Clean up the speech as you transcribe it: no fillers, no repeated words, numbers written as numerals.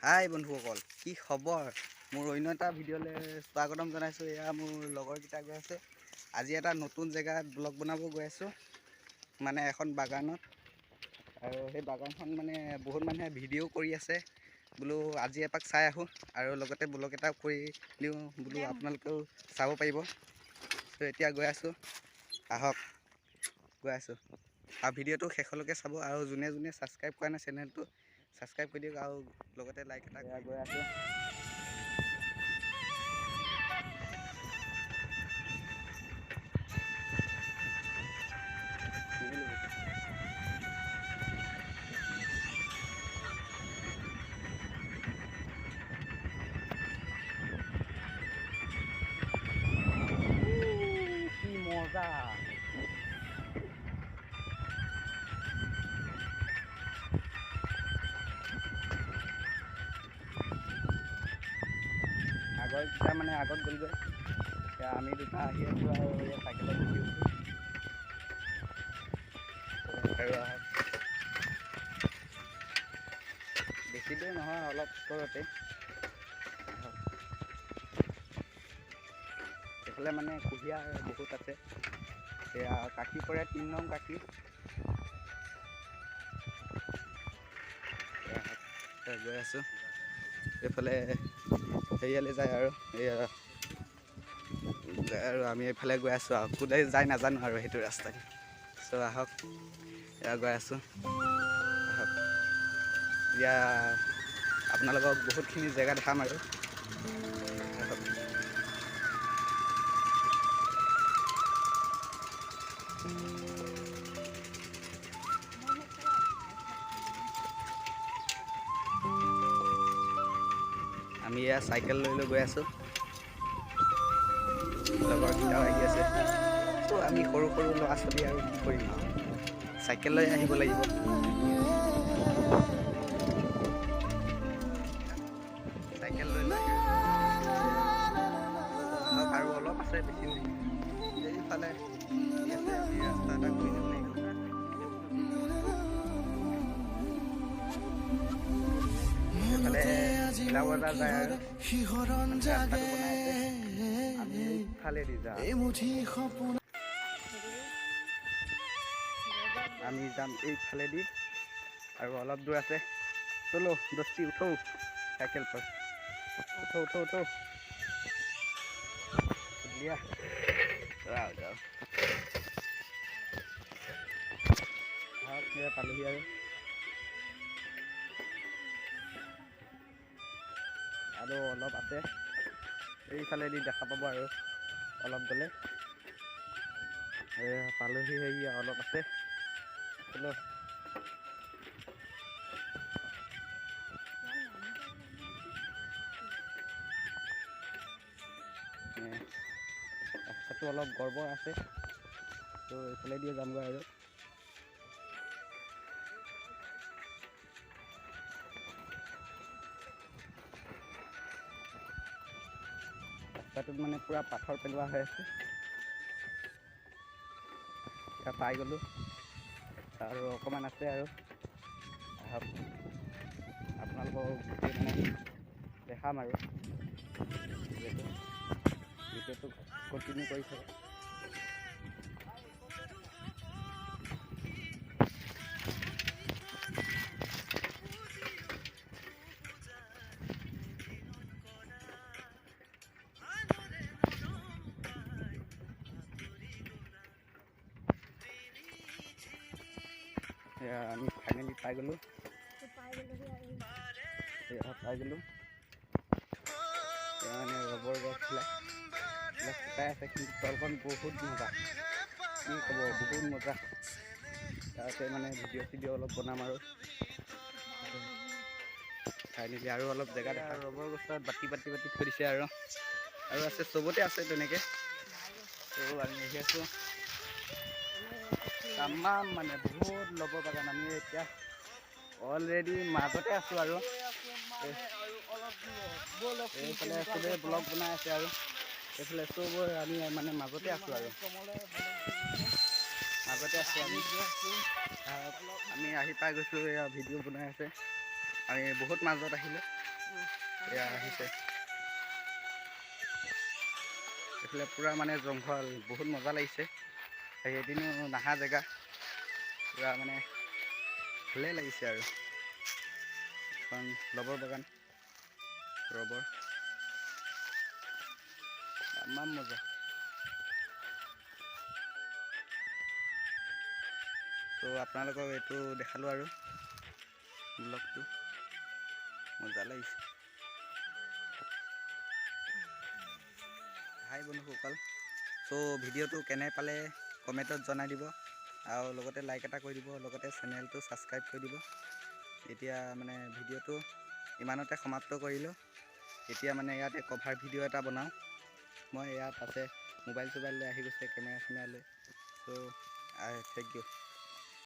হাই বন্ধুসকল, কি খবৰ? মোৰ অন্য এটা ভিডিঅ'লৈ স্বাগতম জনাইছোঁ। এয়া মোৰ লগৰকেইটা গৈ আছে। আজি এটা নতুন জেগাত ব্লগ বনাব গৈ আছোঁ, মানে এখন বাগানত। আৰু সেই বাগানখন মানে বহুত মানুহে ভিডিঅ' কৰি আছে। বোলো আজি এপাক চাই আহোঁ আৰু লগতে ব্লগ এটা কৰি দিওঁ বোলো, আপোনালোকেও চাব পাৰিব। ত' এতিয়া গৈ আছোঁ, আহক গৈ আছোঁ। আৰু ভিডিঅ'টো শেষলৈকে চাব আৰু যোনে যোনে ছাবস্ক্ৰাইব কৰা নাই চেনেলটো ছাবস্ক্ৰাইব কৰি দিয়ক আৰু লগতে লাইক এটা। গৈ আছোঁ। কি মজা! আগৰকেইটা মানে আগত গ'লগৈ, এতিয়া আমি দুটা আহি আছোঁ আৰু চাইকেলত উঠি আছোঁ। আৰু আহক, বেছি দূৰ নহয়, অলপ ওচৰতে। এইফালে মানে কুঁহিয়াৰ বহুত আছে। এয়া কাষি পৰে, 3 নং কাষি। গৈ আছোঁ এইফালে, হেৰিয়ালৈ যায় আৰু এয়া আৰু আমি এইফালে গৈ আছোঁ আৰু কোনে যায় নাজানো আৰু সেইটো ৰাস্তা দি। চ' আহক, এয়া গৈ আছোঁ, আহক। এতিয়া আপোনালোকক বহুতখিনি জেগা দেখাম আৰু আহক। আমি এয়া চাইকেল লৈ লৈ গৈ আছোঁ, লগৰকেইটাও আহি আছে। ত' আমি সৰু সৰু ল'ৰা ছোৱালী আৰু কি কৰিম আৰু, চাইকেল লৈ আহিব লাগিব। চাইকেল লৈ লৈ আৰু অলপ আছে, বেছি নাই। এইফালে আছে, আমি ৰাস্তা এটা কৰি যাব লাগিব। এইফালে বজাৰ যায় আৰু ৰাস্তাটো বনাই আছে, আমি এইফালেদি যাম। আমি যাম এইফালেদি আৰু অলপ দূৰ আছে। চলো দোস্তি, উঠো চাইকেল पर, উঠো উঠো উঠো। দিয়া যাওঁ যাওঁ। পালোহি আৰু আৰু অলপ আছে, এইফালেদি দেখা পাব আৰু অলপ গ'লে পালোহি। হেৰি অলপ আছে, চলো। ৰাস্তাটো অলপ গৰ্বৰ আছে, ত' এইফালে দিয়ে যামগৈ আৰু। ৰাস্তাটোত মানে পূৰা পাথৰ পেলোৱা হৈ আছে। এতিয়া পাই গ'লোঁ আৰু অকণমান আছে আৰু আহক, আপোনালোকক গোটেই মানে দেখাম আৰু ভিডিঅ'টো কণ্টিনিউ কৰি থাকে। আমি ফাইনেলি পাই গ'লোঁ, পাই গ'লোঁ। মানে ৰবৰ গছবিলাক এইবিলাক শুকাই আছে, কিন্তু তলখন বহুত মজা, কি ক'ব, বহুত মজা। তাতে মানে ভিডিঅ' চিডিঅ' অলপ বনাম আৰু ফাইনেলি আৰু অলপ জেগা দেখা। ৰবৰ গছত বাতি বাতি বাতি থৈ দিছে আৰু আৰু আছে, চবতে আছে তেনেকৈ। ত' আমি আহি আছোঁ, তামাম মানে বহুত লগৰ বাগান। আমি এতিয়া অলৰেডি মাজতে আছোঁ আৰু এইফালে চবেই ব্লগ বনাই আছে আৰু এইফালে চবৰে আমি মানে মাজতে আছোঁ আৰু মাজতে আছোঁ আমি। আমি আহি পাই গৈছোঁ, এয়া ভিডিঅ' বনাই আছে। আমি বহুত মাজত আহিলোঁ। এয়া আহিছে এইফালে, পূৰা মানে জংঘল। বহুত মজা লাগিছে। এদিনো নাহা জেগা, পূৰা মানে ভালেই লাগিছে। আৰু এখন ৰবৰ বাগান, ৰবৰ, তামাম মজা। ত' আপোনালোকক এইটো দেখালোঁ আৰু ব্লগটো মজা লাগিছে। হাই বন্ধুসকল, চ' ভিডিঅ'টো কেনে পালে কমেণ্টত জনাই দিব আৰু লগতে লাইক এটা কৰি দিব, লগতে চেনেলটো ছাবস্ক্ৰাইব কৰি দিব। এতিয়া মানে ভিডিঅ'টো ইমানতে সমাপ্ত কৰিলোঁ। এতিয়া মানে ইয়াতে কভাৰ ভিডিঅ' এটা বনাওঁ মই। ইয়াত আছে মোবাইল চোবাইল লৈ আহি গৈছে, কেমেৰা চেমেৰা লৈ। চ' thank U.